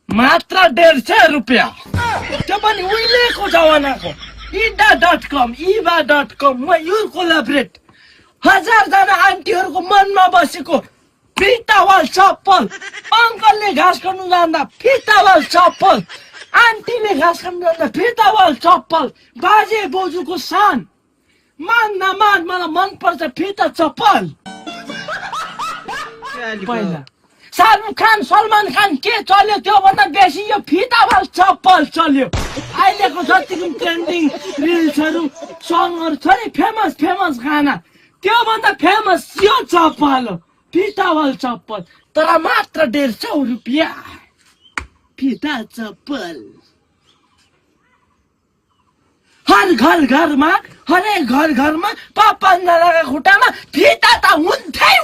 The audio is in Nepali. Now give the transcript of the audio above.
मात्र 150 रुपियाँ त्यो पनि उहिलेको जमानाको ida.com iva.com मा यो कोलाब्रेट 1000 जना आन्टीहरूको मनमा बसेको फितावाल चप्पल अङ्कलले घाँस काट्नु जाँदा फितावाल चप्पल आन्टीले घाँस काट्नु जाँदा फितावाल चप्पल बाजे बोजूको सान मान नमान मलाई मनपर्छ फिता चप्पल पहिला शाहरुख खान सलमान खान के चल्यो त्योभन्दा बेसी यो फितावाल चप्पल चल्यो अहिलेको जतिको ट्रेन्डिङ रिल्सहरू सङहरू छ नि फेमस गाना त्योभन्दा फेमस यो चप्पल हो फितावाल चप्पल तर मात्र 150 रुपियाँ फिता चप्पल हरेक घरमा 5 जनाका खुट्टामा फिता त हुन्थ्यो